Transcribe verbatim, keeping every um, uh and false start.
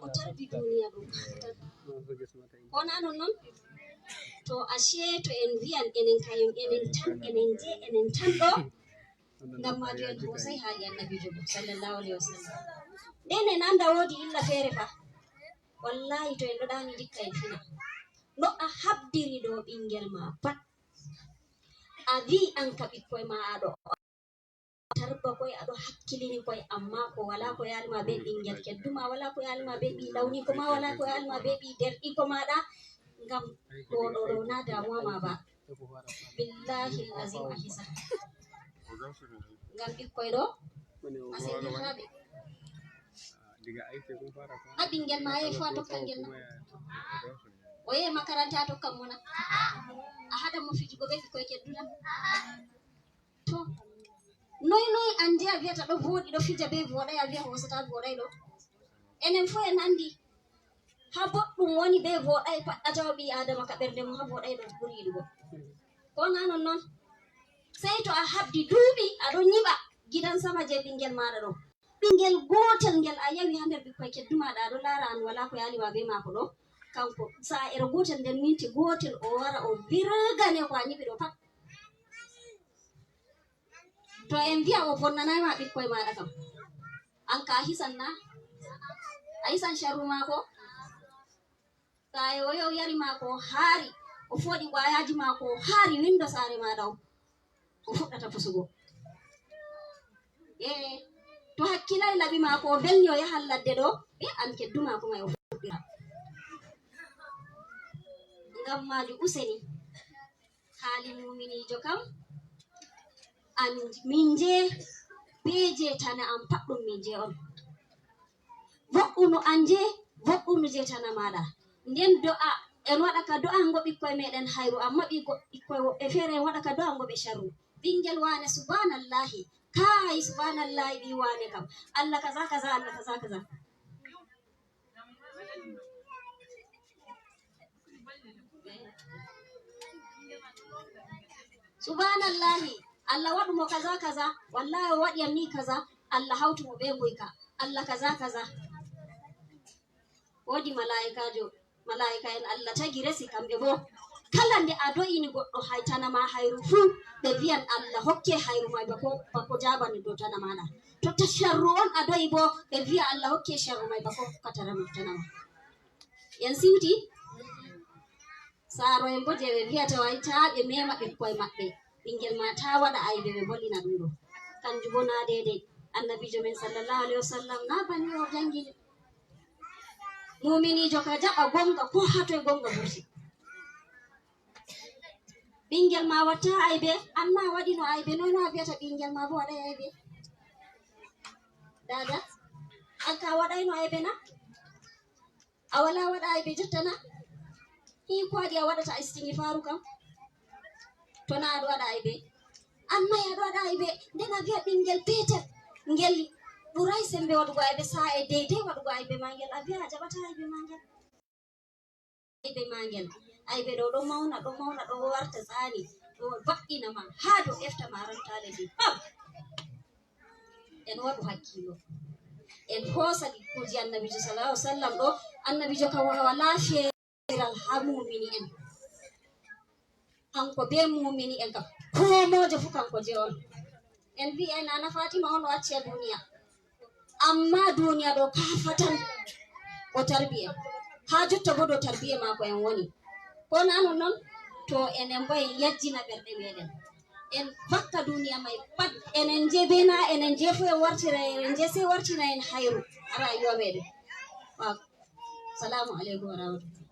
O tarbi duniya ɗum. Ko na non non? To ashe to en wiyan enen kayum enen tan enen je enen tan ɗo. Ngam majum en hosay haali annabijo sallallahu alaihi wasallam. Nden en anda wodi illa feere fa. Wallahi to en ɗo ɗani dikka en fina. No a habdiri ɗo ɓingel ma pat. A wi an ka ɓikkoy ma aɗo tarba koy aɗo hakkilini koy amma ko wala ko yalima be ɓingel kedduma wala ko yalima be ɓi lawni ko ma wala ko yalima be ɓi derɗi ko maɗa ngam ɗo ɗo ɗo na damuwa ma ba billahi azim a hisa ngam ɓikkoy ɗo a sendiraɓe ha ɓingel ma yehi fo a tokkan ngel na o yehi makaranta a tokkan mo na a haɗa mo fijugo be ɓikkoy kedduna to noy noy ande a wiyata ɗo voɗi ɗo fija be voɗay a wiya hosata voɗay ɗo enen fo en andi ha boɗɗum woni be voɗay paɗɗatawa ɓi adama ka ɓernde mum ha voɗay ɗo ɓuri yiɗugo ko na non non sey to a habdi duuɓi aɗo nyiɓa gidan sama je ɓingel maɗa ɗo ɓingel gotel ngel a yawi ha nder ɓikkoy keddumaɗa aɗo lara an wala ko yalima be mako ɗo kanko sa'ere gotel nder minti gotel o wara o virgane ko a nyiɓi ɗo pat to en wiya o bonnanay ma ɓikkoy maɗa kam an ka a hisan na a hisan sharru mako sa'e o yo yari mako o haari o foɗi ɓayaji mako o haari windo sare maɗa o o fuɗɗata pusugo e to hakkilay laɓi mako o velni o yahan ladde ɗo e an keddu mako may o fuɗɗira ngam maju useni haali muminijo kam an min je be je tana am paɗɗum min je on vo'unu an je vo'unu je tana maɗa nden do'a en waɗa ka do'ango ɓikkoy meɗen hayru amma ɓiɓɓe woɓɓe feere en waɗa ka do'ango ɓe sharru ɓingel wane subhanallahi kai subhanallahi ɓi wane kam allah kaza kaza allah kaza kaza subhanallahi allah waɗu mo kaza kaza wallahi o waɗi am ni kaza allah hawtu mo ɓe ngoyka allah kaza kaza wodi malaikajo malaika en allah tagi resi kamɓe bo kala nde a do'ini goɗɗo haytanama hayru fuu ɓe wiyan allah hokke hayru may bako bako jabani dow tana maɗa to ta sharru on a do'i bo ɓe wiya allah hokke sharru may bako hokkatara moftanama en siwti saaro en bo je ɓe wiyata wai ta ɓe mema ɓikkoy maɓɓe ɓingel ma ta waɗa aybe ɓe bollina ɗum ɗo kanjum bo na deydey annabijo men sallallahu alaihi wasallam na bani o jangini muminijo ka jaɓa gonga ko hatoy gonga burti ɓingel ma watta aybe amma waɗino aybe nono a wiyata ɓingel ma bo waɗay aybe dada an ka waɗayno aybe na a wala waɗa aybe jottana hi ko waɗi a waɗata istighfaru kam to na aɗa waɗa aybe amma aɗa waɗa aybe nden a wiya ɓingel petel ngel ɓuray sembe waɗugo aybe sa e deydey waɗugo aybe ma ngel a wiya a jaɓata aybe ma ngel aybe ma ngel aybe ɗo ɗo mawna ɗo mawna ɗo warta tsani ɗo vaɗɗina ma ha dow efta ma rantale ndi pam en waɗu hakkilo en hosa ɗi kuji annabijo sallallahu alaihi wasallam ɗo annabijo kam wala feeral ha mumini en kanko be mumini en kam komojo fu kanko je on en mbi en ana fatima on o acci a duniya amma duniya ɗo kafa tan o tarbi en ha jotta bo dow tarbiya mako en woni ko na non non to enen bo en yajjina ɓerɗe meɗen en vakka duniya may pat enen je be na enen je fu en wartira enen je sey wartina en hayru ha rayuwa meɗen waaw salamu aleykum wa rahmatullah